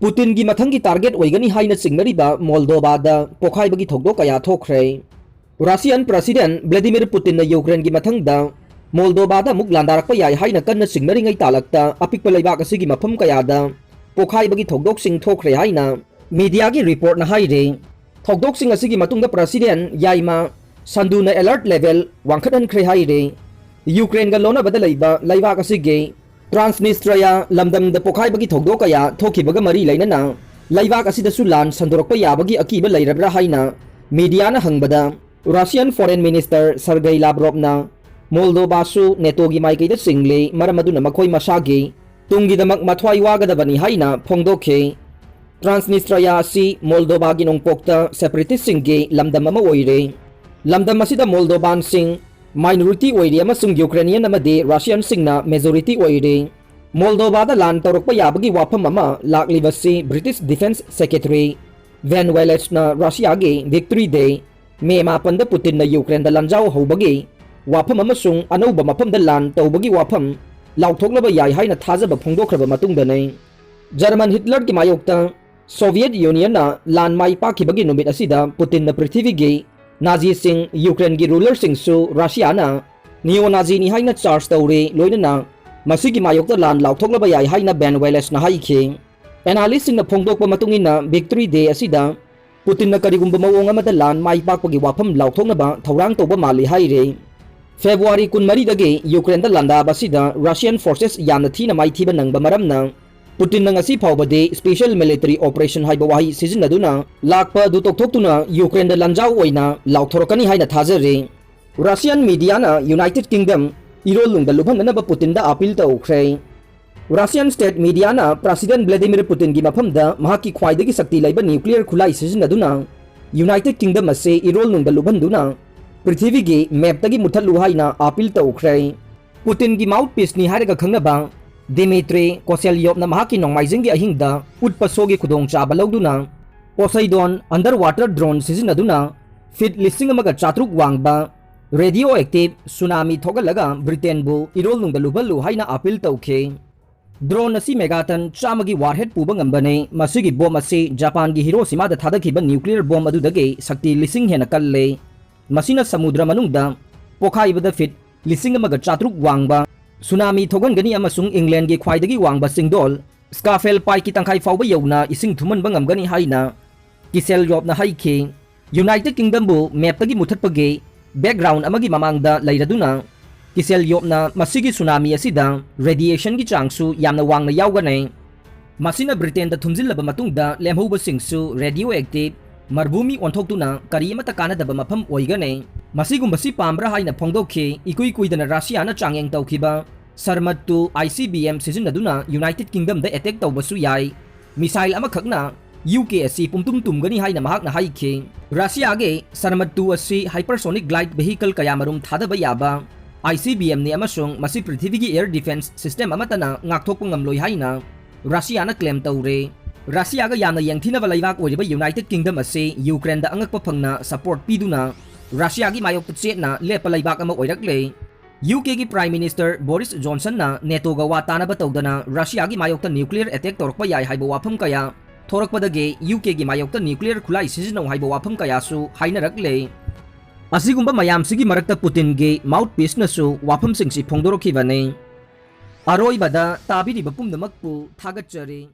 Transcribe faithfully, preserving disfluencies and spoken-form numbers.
ꯄꯨꯇꯤꯟꯒꯤ ꯃꯊꯪꯒꯤ target ꯑꯣꯏꯒꯅꯤ ꯍꯥꯏꯅ ꯆꯤꯡꯅꯔꯤꯕ ꯃꯣꯜꯗꯣꯕꯥꯗ ꯄꯣꯈꯥꯏꯕꯒꯤ ꯊꯧꯗꯣꯛ ꯀꯌꯥ ꯊꯣꯛꯈ꯭ꯔꯦ꯫ Russian President Vladimir Putinꯅ ꯌꯨꯀ꯭ꯔꯦꯟꯒꯤ ꯃꯊꯪꯗ ꯃꯣꯜꯗꯣꯕꯥꯗ ꯑꯃꯨꯛ ꯂꯥꯟꯗꯥꯔꯛꯄ ꯌꯥꯏ ꯍꯥꯏꯅ ꯀꯟꯅ ꯆꯤꯡꯅꯔꯤꯉꯩ ꯇꯥꯂꯛꯇ ꯑꯄꯤꯛꯄ ꯂꯩꯕꯥꯛ ꯑꯁꯤꯒꯤ ꯃꯐꯝ ꯀꯌꯥꯗ ꯄꯣꯈꯥꯏꯕꯒꯤ ꯊꯧꯗꯣꯛꯁꯤꯡ ꯊꯣꯛꯈ꯭ꯔꯦ ꯍꯥꯏꯅ mediaꯒꯤ reportꯅ ꯍꯥꯏꯔꯤ꯫ ꯊꯧꯗꯣꯛꯁꯤꯡ ꯑꯁꯤꯒꯤ ꯃꯇꯨꯡꯗ President ꯌꯥꯏꯃ ꯁꯟꯗꯨꯅ alert level ꯋꯥꯡꯈꯠꯍꯟꯈ꯭ꯔꯦ ꯍꯥꯏꯔꯤ꯫ ꯌꯨꯀ꯭ꯔꯦꯟꯒ ꯂꯣꯟꯅꯕꯗ ꯂꯩꯕ ꯂꯩꯕꯥꯛ ꯑꯁꯤꯒꯤ Transnistria ꯂꯝꯗꯝꯗ ꯄꯣꯈꯥꯏꯕꯒꯤ ꯊꯧꯗꯣꯛ ꯀꯌꯥ ꯊꯣꯛꯈꯤꯕꯒ ꯃꯔꯤ ꯂꯩꯅꯅ ꯂꯩꯕꯥꯛ ꯑꯁꯤꯗꯁꯨ ꯂꯥꯟ ꯁꯟꯗꯣꯔꯛꯄ ꯌꯥꯕꯒꯤ ꯑꯀꯤꯕ ꯂꯩꯔꯕ꯭ꯔꯥ ꯍꯥꯏꯅ mediaꯅ ꯍꯪꯕꯗ, Russian Foreign Minister Sergei Lavrovꯅ ꯃꯣꯜꯗꯣꯕꯥꯁꯨ NATOꯒꯤ ꯃꯥꯏꯀꯩꯗ ꯆꯤꯡꯂꯤ, ꯃꯔꯝ ꯑꯗꯨꯅ ꯃꯈꯣꯏ ꯃꯁꯥꯒꯤ ꯇꯨꯡꯒꯤꯗꯃꯛ ꯃꯊ꯭ꯋꯥꯏ ꯋꯥꯒꯗꯕꯅꯤ ꯍꯥꯏꯅ ꯐꯣꯡꯗꯣꯛꯈꯤ꯫ Transnistria ꯑꯁꯤ ꯃꯣꯜꯗꯣꯕꯥꯒꯤ ꯅꯣꯡꯄꯣꯛꯇ separatistꯁꯤꯡꯒꯤ ꯂꯝꯗꯝ ꯑꯃ ꯑꯣꯏꯔꯤ꯫ ꯂꯝꯗꯝ ꯑꯁꯤꯗ ꯃꯣꯜꯗꯣꯕꯥꯟꯁꯤꯡ minority ꯑꯣꯏꯔꯤ ꯑꯃꯁꯨꯡ Ukrainian ꯑꯃꯗꯤ Russianꯁꯤꯡꯅ majority ꯑꯣꯏꯔꯤ꯫ ꯃꯣꯜꯗꯣꯕꯥꯗ ꯂꯥꯟ ꯇꯧꯔꯛꯄ ꯌꯥꯕꯒꯤ ꯋꯥꯐꯝ ꯑꯃ ꯂꯥꯛꯂꯤꯕꯁꯤ British Defence Secretary Ben Wallaceꯅ Russiaꯒꯤ Victory Day, May ꯃꯥꯄꯟꯗ ꯄꯨꯇꯤꯟꯅ ꯌꯨꯀ꯭ꯔꯦꯟꯗ ꯂꯥꯟꯖꯥꯎ ꯍꯧꯕꯒꯤ ꯋꯥꯐꯝ ꯑꯃꯁꯨꯡ ꯑꯅꯧꯕ ꯃꯐꯝꯗ ꯂꯥꯟ ꯇꯧꯕꯒꯤ ꯋꯥꯐꯝ ꯂꯥꯎꯊꯣꯛꯂꯕ ꯌꯥꯏ ꯍꯥꯏꯅ ꯊꯥꯖꯕ ꯐꯣꯡꯗꯣꯛꯈ꯭ꯔꯕ ꯃꯇꯨꯡꯗꯅꯤ꯫ German Hitlerꯒꯤ ꯃꯥꯌꯣꯛꯇ Soviet Unionꯅ ꯂꯥꯟ ꯃꯥꯏ ꯄꯥꯛꯈꯤꯕꯒꯤ ꯅꯨꯃꯤꯠ ꯑꯁꯤꯗ ꯄꯨꯇꯤꯟꯅ ꯄ꯭ꯔꯤꯊꯤꯕꯤꯒꯤ Naziꯁꯤꯡ, ꯌꯨꯀ꯭ꯔꯦꯟꯒꯤ rulerꯁꯤꯡꯁꯨ Russiaꯅ neo-Naziꯅꯤ ꯍꯥꯏꯅ charge ꯇꯧꯔꯤ, ꯂꯣꯏꯅꯅ ꯃꯁꯤꯒꯤ ꯃꯥꯌꯣꯛꯇ ꯂꯥꯟ ꯂꯥꯎꯊꯣꯛꯂꯕ ꯌꯥꯏ ꯍꯥꯏꯅ Ben Wallaceꯅ ꯍꯥꯏꯈꯤ꯫ Analystꯁꯤꯡꯅ ꯐꯣꯡꯗꯣꯛꯄ ꯃꯇꯨꯡ ꯏꯟꯅ Victory Day ꯑꯁꯤꯗ ꯄꯨꯇꯤꯟꯅ ꯀꯔꯤꯒꯨꯝꯕ ꯃꯑꯣꯡ ꯑꯃꯗ ꯂꯥꯟ ꯃꯥꯏ ꯄꯥꯛꯄꯒꯤ ꯋꯥꯐꯝ ꯂꯥꯎꯊꯣꯛꯅꯕ ꯊꯧꯔꯥꯡ ꯇꯧꯕ ꯃꯥꯜꯂꯤ ꯍꯥꯏꯔꯤ꯫ February ꯀꯨꯟꯃꯔꯤꯗꯒꯤ ꯌꯨꯀ꯭ꯔꯦꯟꯗ ꯂꯥꯟꯗꯥꯕ ꯑꯁꯤꯗ Russian forces ꯌꯥꯝꯅ ꯊꯤꯅ ꯃꯥꯏꯊꯤꯕ ꯅꯪꯕ ꯃꯔꯝꯅ ꯄꯨꯇꯤꯟꯅ ꯉꯁꯤ ꯐꯥꯎꯕꯗꯤ special military operation ꯍꯥꯏꯕ ꯋꯥꯍꯩ ꯁꯤꯖꯤꯟꯅꯗꯨꯅ ꯂꯥꯛꯄ ꯑꯗꯨ ꯇꯣꯛꯊꯣꯛꯇꯨꯅ ꯌꯨꯀ꯭ꯔꯦꯟꯗ ꯂꯥꯟꯖꯥꯎ ꯑꯣꯏꯅ ꯂꯥꯎꯊꯣꯔꯛꯀꯅꯤ ꯍꯥꯏꯅ ꯊꯥꯖꯔꯤ꯫ Russian mediaꯅ United Kingdom ꯏꯔꯣꯜ ꯅꯨꯡꯗ ꯂꯨꯞꯍꯟꯅꯅꯕ ꯄꯨꯇꯤꯟꯗ appeal ꯇꯧꯈ꯭ꯔꯦ꯫ Russian state mediaꯅ President Vladimir Putinꯒꯤ ꯃꯐꯝꯗ ꯃꯍꯥꯛꯀꯤ ꯈ꯭ꯋꯥꯏꯗꯒꯤ ꯁꯛꯇꯤ ꯂꯩꯕ nuclear ꯈꯨꯠꯂꯥꯏ ꯁꯤꯖꯤꯟꯅꯗꯨꯅ United Kingdom ꯑꯁꯤ ꯏꯔꯣꯜ ꯅꯨꯡꯗ ꯂꯨꯞꯍꯟꯗꯨꯅ ꯄ꯭ꯔꯤꯊꯤꯕꯤꯒꯤ mapꯇꯒꯤ ꯃꯨꯠꯊꯠꯂꯨ ꯍꯥꯏꯅ appeal ꯇꯧꯈ꯭ꯔꯦ꯫ ꯄꯨꯇꯤꯟꯒꯤ mouthpieceꯅꯤ ꯍꯥꯏꯔꯒ ꯈꯪꯅꯕ Dmitry Koshelyovꯅ ꯃꯍꯥꯛꯀꯤ ꯅꯣꯡꯃꯥꯏꯖꯤꯡꯒꯤ ꯑꯍꯤꯡꯗ ꯎꯠꯄ showꯒꯤ ꯈꯨꯗꯣꯡꯆꯥꯕ ꯂꯧꯗꯨꯅ Poseidon underwater drone ꯁꯤꯖꯤꯟꯅꯗꯨꯅ feet ꯂꯤꯁꯤꯡ ꯑꯃꯒ ꯆꯥꯇ꯭ꯔꯨꯛ ꯋꯥꯡꯕ radioactive tsunami ꯊꯣꯛꯍꯜꯂꯒ Britainꯕꯨ ꯏꯔꯣꯜ ꯅꯨꯡꯗ ꯂꯨꯞꯍꯜꯂꯨ ꯍꯥꯏꯅ appeal ꯇꯧꯈꯤ꯫ Drone ꯑꯁꯤ megaton ꯆꯥꯝꯃꯒꯤ warhead ꯄꯨꯕ ꯉꯝꯕꯅꯤ꯫ ꯃꯁꯤꯒꯤ bomb ꯑꯁꯤ ꯖꯄꯥꯟꯒꯤ ꯍꯤꯔꯣꯁꯤꯃꯥꯗ ꯊꯥꯗꯈꯤꯕ nuclear bomb ꯑꯗꯨꯗꯒꯤ ꯁꯛꯇꯤ ꯂꯤꯁꯤꯡ ꯍꯦꯟꯅ ꯀꯜꯂꯤ꯫ ꯃꯁꯤꯅ ꯁꯃꯨꯗ꯭ꯔ ꯃꯅꯨꯡꯗ ꯄꯣꯈꯥꯏꯕꯗ feet ꯂꯤꯁꯤꯡ ꯑꯃꯒ ꯆꯥꯇ꯭ꯔꯨꯛ ꯋꯥꯡꯕ tsunami ꯊꯣꯛꯍꯟꯒꯅꯤ ꯑꯃꯁꯨꯡ ꯏꯪꯂꯦꯟꯒꯤ ꯈ꯭ꯋꯥꯏꯗꯒꯤ ꯋꯥꯡꯕ ꯆꯤꯡꯗꯣꯜ Scafell Pike ꯀꯤ ꯇꯪꯈꯥꯏ ꯐꯥꯎꯕ ꯌꯧꯅ ꯏꯁꯤꯡ ꯊꯨꯝꯍꯟꯕ ꯉꯝꯒꯅꯤ ꯍꯥꯏꯅ ꯀꯤꯁꯦꯜ ꯌꯣꯞꯅ ꯍꯥꯏꯈꯤ꯫ United Kingdom ꯕꯨ map ꯇꯒꯤ ꯃꯨꯊꯠꯄꯒꯤ background ꯑꯃꯒꯤ ꯃꯃꯥꯡꯗ ꯂꯩꯔꯗꯨꯅ, ꯀꯤꯁꯦꯜ ꯌꯣꯞꯅ ꯃꯁꯤꯒꯤ tsunami ꯑꯁꯤꯗ radiation ꯒꯤ ꯆꯥꯡꯁꯨ ꯌꯥꯝꯅ ꯋꯥꯡꯅ ꯌꯥꯎꯒꯅꯤ꯫ ꯃꯁꯤꯅ ꯕ꯭ꯔꯤꯇꯦꯟꯗ ꯊꯨꯝꯖꯤꯜꯂꯕ ꯃꯇꯨꯡꯗ ꯂꯦꯝꯍꯧꯕꯁꯤꯡꯁꯨ radioactive ꯃꯔꯚꯨꯃꯤ ꯑꯣꯟꯊꯣꯛꯇꯨꯅ ꯀꯔꯤꯃꯠꯇ ꯀꯥꯟꯅꯗꯕ ꯃꯐꯝ ꯑꯣꯏꯒꯅꯤ꯫ ꯃꯁꯤꯒꯨꯝꯕꯁꯤ ꯄꯥꯝꯕ꯭ꯔꯥ ꯍꯥꯏꯅ ꯐꯣꯡꯗꯣꯛꯈꯤ꯫ ꯏꯀꯨꯏ ꯀꯨꯏꯗꯅ ꯔꯁꯤꯌꯥꯅ ꯆꯥꯡꯌꯦꯡ ꯇꯧꯈꯤꯕ ꯁꯔꯃꯠ ꯇꯨ ICBM ꯁꯤꯖꯤꯟꯅꯗꯨꯅ United Kingdom ꯗ attack ꯇꯧꯕꯁꯨ ꯌꯥꯏ꯫ Missile ꯑꯃꯈꯛꯅ UK ꯑꯁꯤ ꯄꯨꯝꯇꯨꯝ ꯇꯨꯝꯒꯅꯤ ꯍꯥꯏꯅ ꯃꯍꯥꯛꯅ ꯍꯥꯏꯈꯤ꯫ ꯔꯁꯤꯌꯥꯒꯤ ꯁꯔꯃꯠ ꯇꯨ ꯑꯁꯤ hypersonic glide vehicle ꯀꯌꯥꯃꯔꯨꯝ ꯊꯥꯗꯕ ꯌꯥꯕ ICBM ꯅꯤ ꯑꯃꯁꯨꯡ ꯃꯁꯤ ꯄ꯭ꯔꯤꯊꯤꯕꯤꯒꯤ air defence system ꯑꯃꯠꯇꯅ ꯉꯥꯛꯊꯣꯛꯄ ꯉꯝꯂꯣꯏ ꯍꯥꯏꯅ ꯔꯁꯤꯌꯥꯅ claim ꯇꯧꯔꯦ꯫ ꯔꯁꯤꯌꯥꯒ ꯌꯥꯝꯅ ꯌꯦꯡꯊꯤꯅꯕ ꯂꯩꯕꯥꯛ ꯑꯣꯏꯔꯤꯕ United Kingdom ꯑꯁꯤ ꯌꯨꯀ꯭ꯔꯦꯟꯗ ꯑꯉꯛꯄ ꯐꯪꯅ support ꯄꯤꯗꯨꯅ ꯔꯁꯤꯌꯥꯒꯤ ꯃꯥꯌꯣꯛꯇ ꯆꯦꯠꯅ ꯂꯦꯞꯄ ꯂꯩꯕꯥꯛ ꯑꯃ ꯑꯣꯏꯔꯛꯂꯦ꯫ UK ꯒꯤ Prime Minister ꯕꯣꯔꯤꯁ ꯖꯣꯟꯁꯟꯅ ꯅꯦꯇꯣꯒ ꯋꯥ ꯇꯥꯅꯕ ꯇꯧꯗꯅ ꯔꯁꯤꯌꯥꯒꯤ ꯃꯥꯌꯣꯛꯇ nuclear attack ꯇꯧꯔꯛꯄ ꯌꯥꯏ ꯍꯥꯏꯕ ꯋꯥꯐꯝ ꯀꯌꯥ ꯊꯣꯔꯛꯄꯗꯒꯤ UK ꯒꯤ ꯃꯥꯌꯣꯛꯇ nuclear ꯈꯨꯠꯂꯥꯏ ꯁꯤꯖꯤꯟꯅꯧ ꯍꯥꯏꯕ ꯋꯥꯐꯝ ꯀꯌꯥꯁꯨ ꯍꯥꯏꯅꯔꯛꯂꯦ꯫ ꯑꯁꯤꯒꯨꯝꯕ ꯃꯌꯥꯝꯁꯤꯒꯤ ꯃꯔꯛꯇ ꯄꯨꯇꯤꯟꯒꯤ mouthpiece ꯅꯁꯨ ꯋꯥꯐꯝꯁꯤꯡꯁꯤ ꯐꯣꯡꯗꯣꯔꯛꯈꯤꯕꯅꯤ꯫ ꯑꯔꯣꯏꯕꯗ ꯇꯥꯕꯤꯔꯤꯕ ꯄꯨꯝꯅꯃꯛꯄꯨ ꯊꯥꯒꯠꯆꯔꯤ꯫